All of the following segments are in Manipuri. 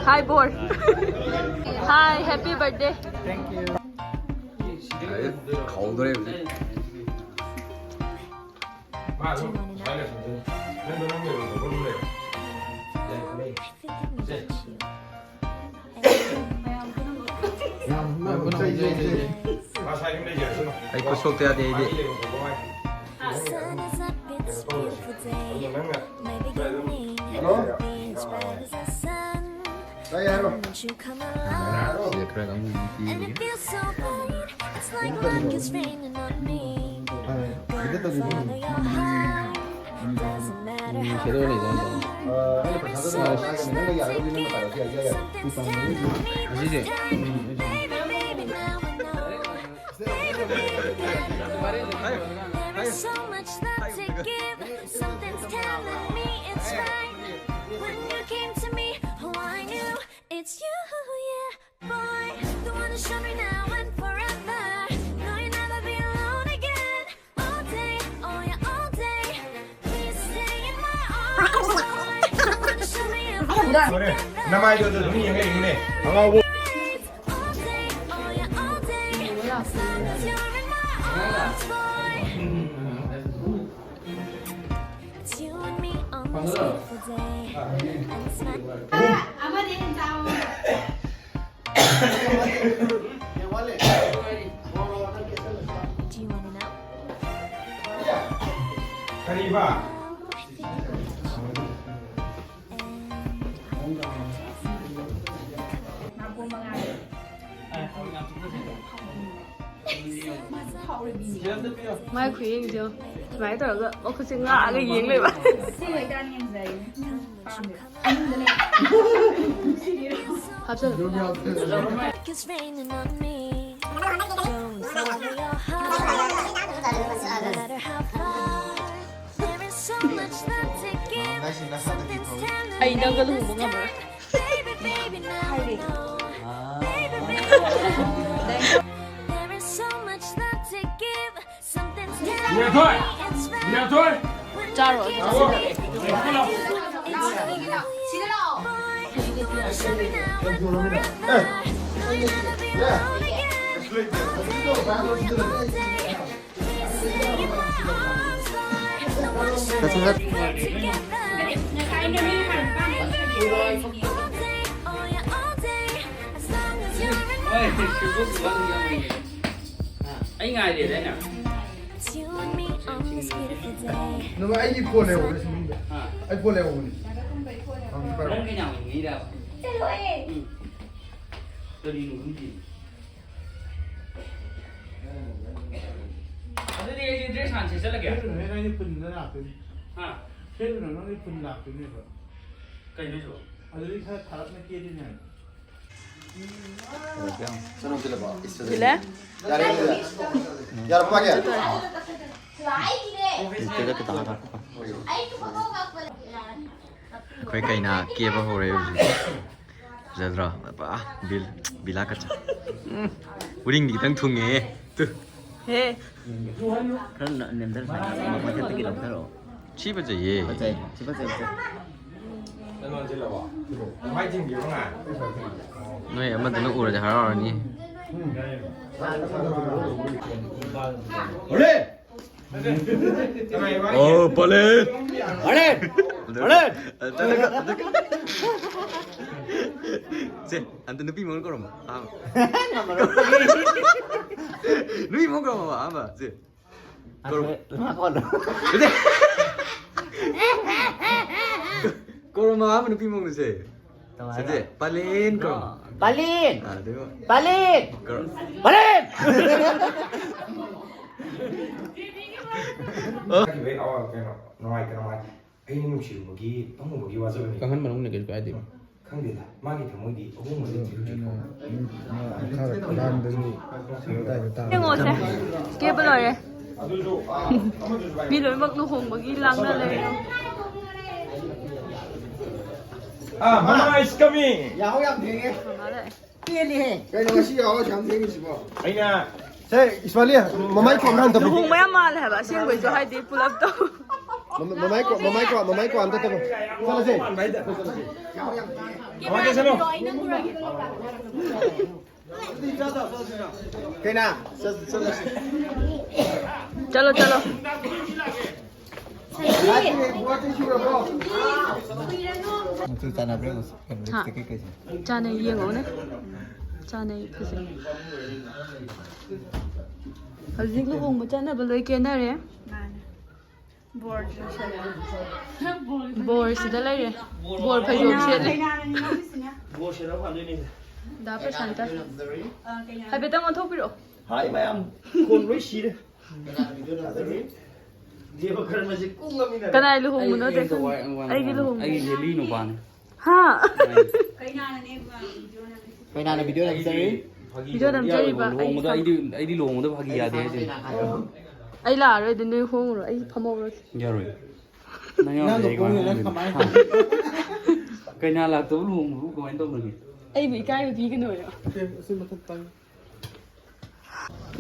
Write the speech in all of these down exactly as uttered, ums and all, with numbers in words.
Hi, Bor. Hi, happy birthday. Thank you. ꯈꯥꯎꯗꯣꯔꯦ ꯍꯧꯖꯤꯛ꯫ ꯑꯩ ꯈꯨꯠ ꯁꯣꯛꯇ ꯌꯥꯗꯦ ꯑꯩꯗꯤ꯫ The sun is up, it's a beautiful day. My beginning is bright as the sun. Won't you come along? And it feels so right. It's like luck is raining on me. Gonna follow your heart. Doesn't matter how far. There is so much love to give. Something's telling me it's time. Baby, baby, now I know. Baby, baby, baby. There is so much love to give. Something's telling me it's right. When you came to me, oh, I knew it's you, yeah. Boy, the one to show me now and forever. No, you'll never be alone again. All day, oh yeah, all day. Please stay in my arms, boy. The one to show me everything together. ꯅꯃꯥꯏꯗꯣ ꯑꯗꯨ ꯑꯗꯨꯝ ꯌꯦꯡꯉ ꯂꯩꯌꯨꯅꯦ꯫ ꯑꯉꯥꯎꯕ꯫ All day, oh yeah, all day. As long as you're in my arms, boy. It's you and me on this beautiful day. And it's my ꯑꯃꯗꯤ ꯑꯗꯨꯝ ꯆꯥꯎ꯫ Do you wanna know? ꯀꯔꯤꯕ? ꯃꯥꯏ ꯈꯨꯌꯦꯡꯁꯦ ꯌꯦꯡꯉꯣ꯫ ꯁꯨꯃꯥꯏꯅ ꯇꯧꯔꯒ ꯃꯈꯨꯠꯁꯦ ꯉꯥꯛꯑꯒ ꯌꯦꯡ ꯂꯩꯕ꯫ ꯍꯥꯞꯆꯜꯂꯣ꯫ It's raining on me. Don't follow your heart. No matter how far. There is so much love to give. Something's telling ꯑꯩ ꯅꯪꯒ me ꯂꯨꯍꯣꯡꯕ this ꯉꯝꯃꯔꯣꯏ꯫ Time. Baby, baby, now I know. Baby, baby, now I know. There is so much love to give. Something's telling me it's right. ꯆꯥꯔꯣ꯫ When you give to me, it's right. ꯁꯤꯗ ꯂꯥꯛꯑꯣ꯫ Boy, ꯑꯩ ꯉꯥꯏꯔꯦꯗ ꯑꯩꯅ꯫ ꯅꯨꯡꯉꯥꯏ, ꯑꯩꯒꯤ ꯐꯣꯟ ꯂꯩꯍꯧꯕꯅꯦ ꯁꯤ ꯃꯅꯨꯡꯗ꯫ ꯑꯩ ꯐꯣꯟ ꯂꯩꯍꯧꯕꯅꯦ꯫ ꯅꯪ ꯀꯩꯅ ꯑꯣꯏꯅꯤꯡꯉꯤꯔꯕ? ꯎꯝ꯫ ꯀꯔꯤꯅꯣ ꯈꯪꯗꯦ꯫ ꯑꯗꯨꯗꯤ ꯑꯩꯁꯦ ꯗ꯭ꯔꯦꯁ ꯍꯥꯟꯅ ꯁꯦꯠꯆꯜꯂꯒꯦ꯫ ꯐꯦꯠ ꯔꯨꯝ ꯍꯦꯛ ꯅꯪꯒꯤ ꯄꯨꯟꯗ ꯂꯥꯛꯇꯣꯏꯅꯤ꯫ ꯍꯥ? ꯐꯦꯠ ꯔꯨꯝ ꯅꯪꯒꯤ ꯄꯨꯟ ꯂꯥꯛꯇꯣꯏꯅꯦꯕ꯫ ꯀꯩꯅꯣ ꯍꯥꯏꯁꯤꯕꯣ? ꯑꯗꯨꯗꯤ ꯈꯔ ꯊꯥꯔꯞꯅ ꯀꯦꯗꯣꯏꯅꯦ ꯍꯥꯏꯕ꯫ ꯁꯤꯂꯦ? ꯌꯥꯔꯦ, ꯌꯥꯔꯦ꯫ ꯌꯥꯔꯦ, ꯄꯥꯛꯀꯦ꯫ ꯑꯩꯈꯣꯏ ꯀꯩꯅꯥ ꯀꯦꯕ ꯍꯧꯔꯦ ꯍꯧꯖꯤꯛ꯫ ꯐꯖꯗ꯭ꯔꯣ? ꯄꯨꯔꯥ ꯕꯤꯜ, ꯕꯤꯂꯥ ꯀꯠꯆꯥ꯫ ꯎꯝ, ꯎꯔꯤꯡꯗꯤ ꯈꯤꯇꯪ ꯊꯨꯡꯉꯦꯍꯦ꯫ ꯇꯨ꯫ ꯍꯦ꯫ ꯈꯔ ꯅꯦꯝꯊꯔ ꯁꯥꯏ, ꯃꯊꯛꯇꯒꯤ ꯂꯧꯊꯔꯛꯑꯣ꯫ ꯁꯤ ꯐꯖꯩꯌꯦ꯫ ꯐꯖꯩ, ꯁꯤ ꯐꯖꯩ, ꯐꯖꯩ꯫ ꯅꯣꯏ ꯑꯃꯗꯨꯅ ꯎꯔꯗꯤ ꯍꯔꯥꯎꯔꯅꯤ꯫ ꯑꯣ, ꯄꯂꯦ! ꯄꯂꯦ! ꯄꯂꯦ! ꯁꯦ, ꯑꯝꯇ ꯅꯨꯄꯤ ꯃꯉꯣꯟ ꯀꯧꯔꯝꯃꯣ꯫ ꯑꯍꯥꯟꯕ꯫ ꯅꯨꯄꯤ ꯃꯉꯣꯟ ꯀꯧꯔꯝꯃꯣ, ꯑꯍꯥꯟꯕ꯫ ꯁꯦ꯫ ꯀꯧꯔꯝꯃꯣ꯫ ꯅꯠꯇꯦ꯫ ꯀꯧꯔꯝꯃꯣ, ꯑꯍꯥꯟꯕ ꯅꯨꯄꯤ ꯃꯉꯣꯟꯗ ꯁꯦ꯫ ꯁꯦ, ꯁꯦ, ꯄꯂꯦꯟ ꯀꯧꯔꯝꯃꯣ꯫ ꯄꯂꯦꯟ! ꯑꯥ, ꯑꯗꯨꯒ ꯄꯂꯦꯟ! ꯀꯧꯔꯝ-, ꯄꯂꯦꯟ! ꯆꯠꯈꯤꯕꯩ ꯑꯋꯥ ꯀꯩꯅꯣ ꯅꯨꯡꯉꯥꯏꯇ ꯅꯨꯡꯉꯥꯏ ꯑꯩꯅ ꯅꯨꯡꯁꯤꯔꯨꯕꯒꯤ ꯄꯪꯉꯨꯕꯒꯤ ꯋꯥꯖꯕꯅꯤ꯫ ꯀꯥꯡꯍꯟ ꯃꯅꯨꯡꯗ ꯀꯩꯁꯨ ꯀꯥꯏꯗꯦꯕ꯫ ꯈꯪꯗꯦꯗ ꯃꯥꯒꯤ ꯊꯃꯣꯏꯗꯤ ꯑꯍꯣꯡꯕ ꯂꯩꯇ꯭ꯔꯤ ꯍꯧꯖꯤꯛ ꯐꯥꯎꯕ꯫ ꯃꯈꯥꯗ ꯈꯗꯥꯡꯗꯁꯨ ꯑꯗꯨꯗꯥꯏꯗ ꯇꯥꯕ꯫ ꯌꯦꯡꯉꯣꯁꯦ꯫ ꯀꯦꯕ ꯂꯣꯏꯔꯦ꯫ ꯃꯤ ꯂꯣꯏꯅꯃꯛ ꯂꯨꯍꯣꯡꯕꯒꯤ ꯂꯥꯡꯅ ꯂꯩꯔꯦ꯫ ꯑꯥ, ꯃꯃꯥ is coming! ꯌꯥꯍꯧ ꯌꯥꯝ ꯊꯦꯡꯉꯦ꯫ ꯃꯃꯥ ꯂꯥꯛꯑꯦ꯫ ꯄꯦꯜꯂꯤꯍꯦ꯫ ꯀꯩꯅꯣ ꯉꯁꯤ ꯌꯥꯍꯧ ꯑꯁꯨꯛ ꯌꯥꯝ ꯊꯦꯡꯉꯤꯁꯤꯕꯣ? ꯑꯩꯅ ꯁꯦ, ꯏꯁꯃꯥꯂꯤ, ꯃꯃꯥꯏ ꯈꯣꯝ ꯍꯟꯊꯕ꯫ ꯂꯨꯍꯣꯡꯕ ꯌꯥꯝ ꯃꯥꯜꯂꯦ ꯍꯥꯏꯕ ꯑꯁꯦꯡꯕꯩꯁꯨ, ꯍꯥꯏꯗꯤ ꯄꯨꯂꯞ ꯇꯧ꯫ ꯃꯃꯥꯏ ꯀ꯭ꯋꯥ, ꯃꯃꯥꯏ ꯀ꯭ꯋꯥ, ꯃꯃꯥꯏ ꯀ꯭ꯋꯥ ꯑꯝꯇ ꯇꯧ꯫ ꯆꯠꯂꯁꯦ꯫ ꯀꯃꯥꯏꯅ ꯇꯧꯁꯅꯣ? ꯀꯩꯅꯥ, ꯆꯠ-, ꯆꯠꯂꯁꯤ꯫ ꯆꯠꯂꯣ, ꯆꯠꯂꯣ꯫ ꯃꯆꯨ ꯆꯥꯟꯅꯕ꯭ꯔꯥ ꯌꯦꯡꯉꯨꯁꯤ꯫ ꯍꯥ꯫ Lipstick ꯀꯩꯀꯩꯁꯦ꯫ ꯆꯥꯟꯅꯩ, ꯌꯦꯡꯉꯛꯎꯅꯦ꯫ ꯆꯥꯟꯅꯩ, ꯐꯖꯩ꯫ ꯍꯧꯖꯤꯛ ꯂꯨꯍꯣꯡꯕ ꯆꯠꯅꯕ ꯂꯣꯏ ꯀꯦꯅꯔꯦ꯫ ꯃꯥꯅꯦ꯫ ꯕꯣꯔꯁꯤꯗ ꯂꯩꯔꯦ꯫ ꯕꯣꯔ ꯐꯩꯖꯣꯝ ꯁꯦꯠꯂꯦ꯫ ꯗꯥ ꯄ꯭ꯔꯁꯥꯟꯇ꯫ ꯍꯥꯏꯐꯦꯠꯇꯪ ꯑꯣꯟꯊꯣꯛꯄꯤꯔꯛꯑꯣ꯫ ꯍꯥꯏ ꯃꯌꯥꯝ, ꯈꯣꯟ ꯂꯣꯏ ꯁꯤꯔꯦ꯫ ꯗꯦꯕ ꯀꯔꯃꯁꯦ ꯀꯨꯡꯉꯃꯤꯅ꯫ ꯀꯅꯥꯏ ꯂꯨꯍꯣꯡꯕꯅꯣ? ꯑꯩ, ꯑꯩ, ꯑꯩꯒꯤ ꯂꯨꯍꯣꯡꯕ꯫ ꯑꯩꯒꯤ ꯂꯤꯂꯤ ꯅꯨꯄꯥꯅꯤ꯫ ꯍꯥ? ꯀꯩꯅꯥꯅ video ꯅꯝꯖꯔꯤ꯫ Video ꯅꯝꯖꯔꯤꯕ ꯑꯩ ꯂꯨꯍꯣꯡꯕꯗ ꯁꯝ-, ꯑꯩꯗꯤ, ꯑꯩꯗꯤ ꯂꯨꯍꯣꯡꯕꯗ ꯐꯥꯒꯤ ꯌꯥꯗꯦ ꯍꯥꯏꯁꯦ꯫ ꯑꯩ ꯂꯥꯛꯑꯔꯣꯏ ꯑꯗꯨ ꯅꯣꯏ ꯍꯣꯡꯉꯨꯔꯣ, ꯑꯩ ꯐꯝꯍꯧꯔꯒꯦ꯫ ꯌꯥꯔꯣꯏ꯫ ꯅꯪ ꯌꯥꯎꯗ꯭ꯔꯗꯤ ꯑꯩ ꯀꯃꯥꯏꯅ ꯍꯣꯡꯗꯣꯏꯅꯣ? ꯍꯥ? ꯀꯩꯅꯥ ꯂꯥꯛꯇꯕ ꯂꯨꯍꯣꯡꯕꯕꯨ ꯀꯃꯥꯏꯅ ꯇꯧꯅꯒꯦ? ꯑꯩꯕꯨ ꯏꯀꯥꯏꯕ ꯄꯤꯒꯅꯣꯌꯣ꯫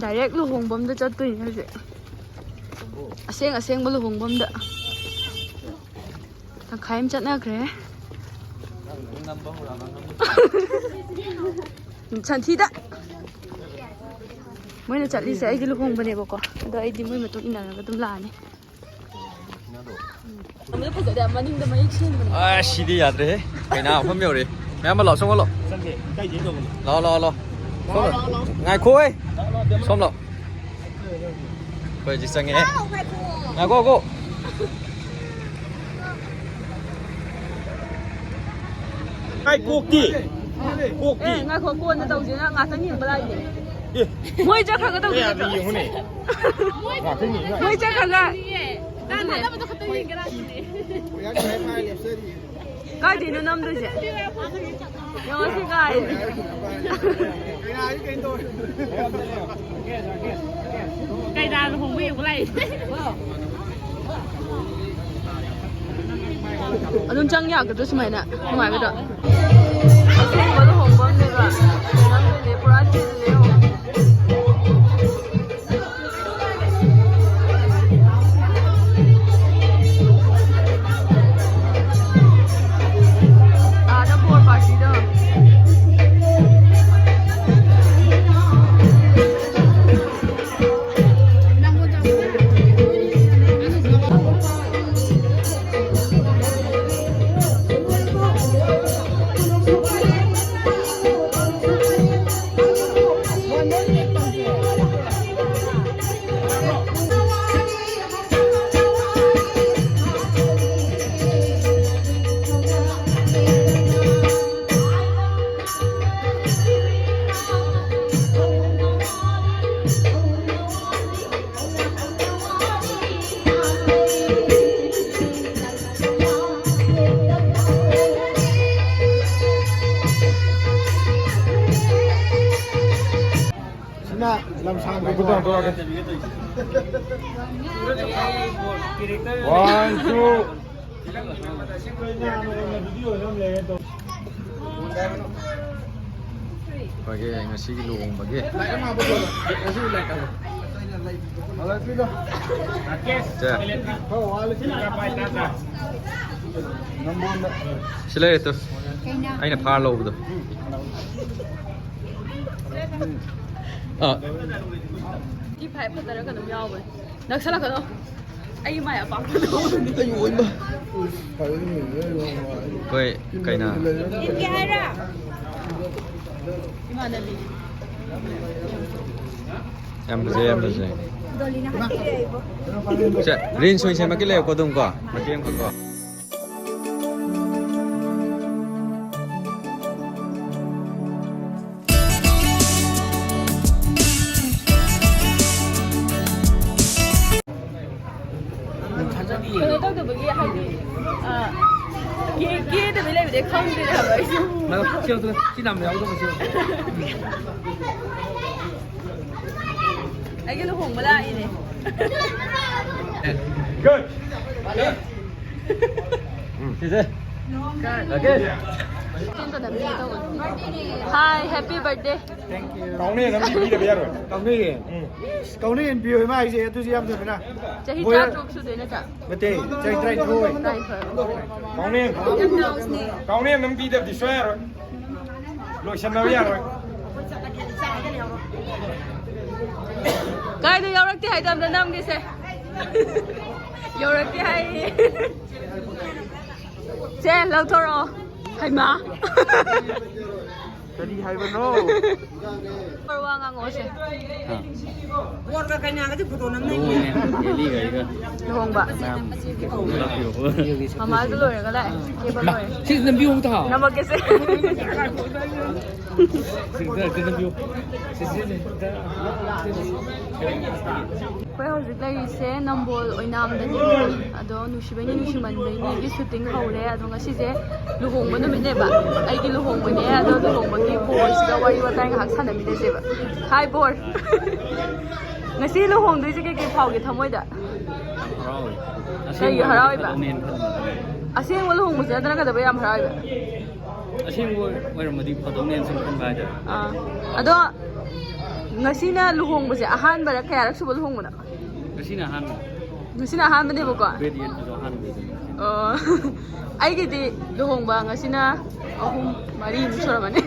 Direct ꯂꯨꯍꯣꯡꯕꯝꯗ ꯆꯠꯇꯣꯏꯅꯦ ꯍꯧꯖꯤꯛ꯫ ꯑꯁꯦꯡ ꯑꯁꯦꯡꯕ ꯂꯨꯍꯣꯡꯕꯝꯗ꯫ ꯇꯪꯈꯥꯏ ꯑꯃ ꯆꯠꯅꯈ꯭ꯔꯦ꯫ ꯁꯟꯊꯤꯗ꯫ ꯃꯣꯏꯅ ꯆꯠꯂꯤꯁꯦ ꯑꯩꯒꯤ ꯂꯨꯍꯣꯡꯕꯅꯦꯕꯀꯣ꯫ ꯑꯗꯣ ꯑꯩꯗꯤ ꯃꯣꯏ ꯃꯇꯨꯡ ꯏꯟꯅꯔꯒ ꯑꯗꯨꯝ ꯂꯥꯛꯑꯅꯤ꯫ ꯑꯃꯗ ꯐꯖꯗꯦ, ꯃꯅꯤꯡꯗ ꯃꯌꯦꯛ ꯁꯦꯡꯕꯅꯦ꯫ ꯑꯁ, ꯁꯤꯗꯤ ꯌꯥꯗ꯭ꯔꯦꯍꯦ꯫ ꯀꯩꯅꯥ ꯃꯐꯝ ꯌꯧꯔꯦ꯫ ꯃꯌꯥꯝꯕ ꯂꯥꯛꯑꯣ, ꯆꯪꯉꯣ ꯂꯥꯛꯑꯣ꯫ ꯂꯥꯛꯑꯣ, ꯂꯥꯛꯑꯣ, ꯂꯥꯛꯑꯣ꯫ ꯁꯣꯝ ꯂꯥꯛꯑꯣ꯫ ꯉꯥꯏꯈꯣꯍꯦ꯫ ꯁꯣꯝ ꯂꯥꯛꯑꯣ꯫ ꯑꯩꯈꯣꯏ ꯍꯧꯖꯤꯛ ꯆꯪꯉꯛꯑꯦ꯫ ꯉꯥꯏꯈꯣ, ꯉꯥꯏꯈꯣ꯫ ꯀꯥꯏ ꯀꯣꯛꯇꯤ? ꯀꯣꯛꯇꯤ? ꯑꯦ, ꯉꯥꯏꯈꯣ, ꯀꯣꯟꯅ ꯇꯧꯁꯦꯅ ꯉꯥꯛꯇꯪ ꯌꯦꯡꯕ ꯂꯥꯛꯏꯅꯦ꯫ ꯑꯦ꯫ ꯃꯣꯏ ꯆꯠꯈ꯭ꯔꯒ ꯇꯧꯁꯦ ꯅꯠꯇ꯭ꯔꯣ? ꯌꯦꯡꯉꯨꯅꯦ꯫ ꯃꯣꯏ ꯆꯠꯈ꯭ꯔꯒ꯫ ꯀꯥꯏꯗꯩꯅꯣ ꯅꯝꯗꯣꯏꯁꯦ? ꯌꯦꯡꯉꯣ ꯁꯤ guys꯫ ꯀꯩꯅꯥ ꯂꯨꯍꯣꯡꯕ ꯌꯦꯡꯕ ꯂꯥꯛꯏ꯫ ꯑꯗꯨꯝ ꯆꯪ ꯌꯥꯒꯗ꯭ꯔꯣ ꯁꯨꯃꯥꯏꯅ? ꯅꯨꯡꯉꯥꯏꯒꯗ꯭ꯔꯣ? ꯑꯁꯦꯡꯕ ꯂꯨꯍꯣꯡꯕ ꯑꯃꯅꯦꯕ꯫ ꯅꯝꯗꯣꯏꯅꯦ, ꯄꯨꯔꯥ ꯆꯤꯜꯂꯦ ꯌꯦꯡꯉꯣ꯫ ꯂꯝꯁꯥꯡ ꯈꯨꯗꯣꯡ ꯇꯧꯔꯒꯦ꯫ One, two. ꯑꯩꯈꯣꯏꯒꯤ ꯉꯁꯤꯒꯤ ꯂꯨꯍꯣꯡꯕꯒꯤ꯫ ꯁꯦ꯫ ꯁꯤ ꯂꯩꯔꯦ ꯇꯨ꯫ ꯑꯩꯅ ꯐꯥꯔ ꯂꯧꯕꯗꯣ꯫ ꯑꯥ꯫ ꯁꯤ ꯐꯥꯏꯚ ꯈꯛꯇꯔ ꯀꯩꯅꯣꯝ ꯌꯥꯎꯕꯅꯦ꯫ ꯅꯛꯁꯜꯂꯛꯀꯅꯣ꯫ ꯑꯩ ꯃꯥꯏ ꯑꯄꯥꯛꯄꯗꯣ꯫ ꯑꯩ ꯑꯣꯏꯃ꯫ ꯑꯩꯈꯣꯏ ꯀꯩꯅꯣ꯫ ꯏꯟꯒꯦ ꯍꯥꯏꯔ? ꯏꯃꯥꯟꯅꯕꯤ꯫ ꯌꯥꯝ ꯐꯖꯩ, ꯌꯥꯝ ꯐꯖꯩ꯫ ꯗꯣꯂꯤꯅ ꯍꯥꯏꯕꯤꯔꯦ ꯑꯩꯕꯨ꯫ ꯁꯦ, ꯔꯤꯜꯁ ꯑꯣꯏꯅ ꯁꯦꯝꯃꯛꯀꯦ ꯂꯩꯌꯨꯀꯣ ꯑꯗꯨꯝ ꯀꯣ꯫ ꯃꯇꯦꯛ ꯑꯃꯈꯛ ꯀꯣ꯫ ꯀꯩꯅꯣ ꯇꯧꯗꯕꯒꯤ ꯍꯥꯏꯗꯤ, ꯑ, ꯀꯦ-, ꯀꯦꯗꯕꯤ ꯂꯩꯕꯗꯤ ꯈꯪꯗ꯭ꯔꯦ ꯍꯥꯏꯕ ꯑꯩꯁꯨ꯫ ꯅꯪ ꯁꯤ ꯌꯥꯎꯗꯣ, ꯁꯤ ꯅꯝꯕ ꯌꯥꯎꯗꯣ, ꯁꯤ꯫ ꯑꯩꯒꯤ ꯂꯨꯍꯣꯡꯕ ꯂꯥꯛꯏꯅꯦ꯫ Good. ꯁꯤꯁꯦ꯫ Hi, happy birthday. ꯀꯥꯎꯅꯦ ꯅꯝꯕꯤ ꯄꯤꯗꯕ ꯌꯥꯔꯣꯏ꯫ ꯀꯥꯎꯅꯦ꯫ ꯎꯝ꯫ ꯀꯥꯎꯅꯦ ꯌꯦꯟ ꯄꯤꯌꯣ ꯏꯃꯥ ꯑꯩꯁꯦ ꯑꯗꯨꯁꯨ ꯌꯥꯝ ꯊꯨꯕꯅ꯫ ꯆꯍꯤ ꯍꯣꯏ꯫ ꯇꯔꯥ ꯇꯔꯨꯛ ꯁꯨꯗꯣꯏ ꯅꯠꯇ꯭ꯔꯥ? ꯅꯠꯇꯦ, ꯆꯍꯤ ꯇꯔꯥꯅꯤꯊꯣꯏ꯫ ꯇꯔꯥꯅꯤꯊꯣꯏ꯫ ꯀꯥꯎꯅꯦ꯫ ꯀꯥꯎꯅꯦ ꯅꯝꯕꯤ ꯄꯤꯗꯕꯗꯤ ꯁꯨꯡꯌꯥ ꯌꯥꯔꯣꯏ꯫ ꯂꯣꯏꯁꯟꯅꯕ ꯌꯥꯔꯣꯏ꯫ ꯀꯥꯏꯗ ꯌꯥꯎꯔꯛꯇꯦ ꯍꯥꯏꯗꯕꯗ ꯅꯝꯒꯦꯁꯦ꯫ ꯌꯥꯎꯔꯛꯇꯦ ꯍꯥꯏꯌꯦ꯫ ꯁꯦ, ꯂꯧꯊꯣꯔꯛꯑꯣ꯫ ꯍꯩꯃꯥ꯫ ꯀꯔꯤ ꯍꯥꯏꯕꯅꯣ? ꯋꯥ ꯉꯥꯡꯉꯛꯑꯣꯁꯦ꯫ ꯕꯣꯔꯒ ꯀꯩꯅꯥꯒꯗꯤ ꯐꯣꯇꯣ ꯅꯝꯅꯩꯌꯦ꯫ ꯂꯨꯍꯣꯡꯉꯦ, ꯗꯦꯜꯂꯤꯒ ꯑꯩꯒ꯫ ꯂꯨꯍꯣꯡꯕ꯫ ꯃꯌꯥꯝ ꯄꯨꯂꯞ ꯌꯦꯡꯉꯣ꯫ ꯃꯃꯥꯁꯨ ꯂꯣꯏꯔꯒ ꯂꯥꯛꯑꯦ꯫ ꯀꯦꯕ ꯃꯥ, ꯂꯣꯏꯔꯦ꯫ ꯁꯤ ꯅꯝꯕꯤꯌꯣ ꯑꯝꯇ꯫ ꯅꯝꯃꯛꯀꯦꯁꯦ꯫ ꯁꯤꯗ, ꯁꯤꯗ ꯅꯝꯕꯤꯌꯣ꯫ ꯁꯤ, ꯁꯤ, ꯁꯤ, ꯁꯤꯗ꯫ ꯑꯩꯈꯣꯏ ꯍꯧꯖꯤꯛ ꯂꯩꯔꯤꯁꯦ ꯅꯝꯕꯣꯜ ꯑꯣꯏꯅꯥꯝꯗꯅꯤ꯫ ꯑꯗꯣ ꯅꯨꯡꯁꯤꯕꯩꯅꯤ ꯅꯨꯡꯁꯤꯃꯟꯕꯩꯅꯤꯒꯤ ꯁꯨꯇꯤꯡ ꯍꯧꯔꯦ꯫ ꯑꯗꯣ ꯉꯁꯤꯁꯦ ꯂꯨꯍꯣꯡꯕ ꯅꯨꯃꯤꯠꯅꯦꯕ꯫ ꯑꯩꯒꯤ ꯂꯨꯍꯣꯡꯕꯅꯦ꯫ ꯑꯗꯣ ꯂꯨꯍꯣꯡꯕꯒꯤ ꯕꯣꯔ ꯁꯤꯗ ꯋꯥꯔꯤ ꯋꯥꯇꯥꯏ ꯉꯥꯏꯍꯥꯛ ꯁꯥꯟꯅꯃꯤꯟꯅꯁꯦꯕ꯫ ꯍꯥꯏ ꯕꯣꯔ꯫ ꯉꯁꯤ ꯂꯨꯍꯣꯡꯗꯣꯏꯁꯦ ꯀꯩꯀꯩ ꯐꯥꯎꯒꯦ ꯊꯃꯣꯏꯗ? ꯌꯥꯝ ꯍꯔꯥꯎꯋꯦ꯫ ꯀꯩꯒꯤ ꯍꯔꯥꯎꯔꯤꯕ? ꯐꯗꯧꯅꯦꯅ ꯈꯟꯕ꯫ ꯑꯁꯦꯡꯕ ꯂꯨꯍꯣꯡꯕꯁꯦ ꯅꯠꯇꯅ ꯀꯩꯗꯧꯕꯩ ꯌꯥꯝ ꯍꯔꯥꯎꯔꯤꯕ? ꯑꯁꯦꯡꯕ ꯑꯣꯏꯔꯝꯃꯗꯤ ꯐꯗꯧꯅꯦꯅ ꯁꯨꯝ ꯈꯟꯕ ꯍꯥꯏꯇꯥꯔꯦ꯫ ꯑꯥ꯫ ꯑꯗꯣ ꯉꯁꯤꯅ ꯂꯨꯍꯣꯡꯕꯁꯦ ꯑꯍꯥꯟꯕꯔ ꯀꯌꯥꯔꯛ ꯁꯨꯕ ꯂꯨꯍꯣꯡꯕꯅꯣ? ꯉꯁꯤꯅ ꯑꯍꯥꯟꯕ꯫ ꯉꯁꯤꯅ ꯑꯍꯥꯟꯕꯅꯦꯕꯀꯣ? Grade eightꯀꯤꯁꯨ ꯑꯍꯥꯟꯕ ꯑꯣꯏꯗꯣꯏꯅꯦ꯫ ꯑꯣ꯫ ꯑꯩꯒꯤꯗꯤ ꯂꯨꯍꯣꯡꯕ ꯉꯁꯤꯅ ꯑꯍꯨꯝ ꯃꯔꯤꯃꯨꯛ ꯁꯨꯔꯝꯃꯅꯤ꯫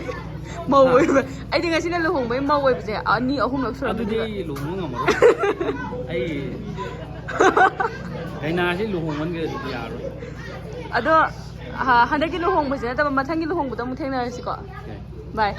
ꯃꯧ ꯑꯣꯏꯕ꯫ ꯑꯩꯗꯤ ꯉꯁꯤꯅ ꯂꯨꯍꯣꯡꯕꯒꯤ ꯃꯧ ꯑꯣꯏꯕꯁꯦ ꯑꯅꯤ ꯑꯍꯨꯝꯂꯛ ꯁꯨꯔꯝꯃꯅꯤ꯫ ꯑꯗꯨꯗꯤ ꯂꯨꯍꯣꯡꯕ ꯉꯝꯃꯔꯣꯏ꯫ ꯑꯩ ꯀꯩꯅꯥꯁꯤ ꯂꯨꯍꯣꯡꯃꯟꯈ꯭ꯔꯦ ꯑꯗꯨꯗꯤ ꯌꯥꯔꯣꯏ꯫ ꯑꯗꯣ ꯍꯟꯗꯛꯀꯤ ꯂꯨꯍꯣꯡꯕꯁꯦ ꯅꯠꯇꯕ ꯃꯊꯪꯒꯤ ꯂꯨꯍꯣꯡꯕꯗ ꯑꯃꯨꯛ ꯊꯦꯡꯅꯔꯁꯤꯀꯣ꯫ ꯕꯥꯏ꯫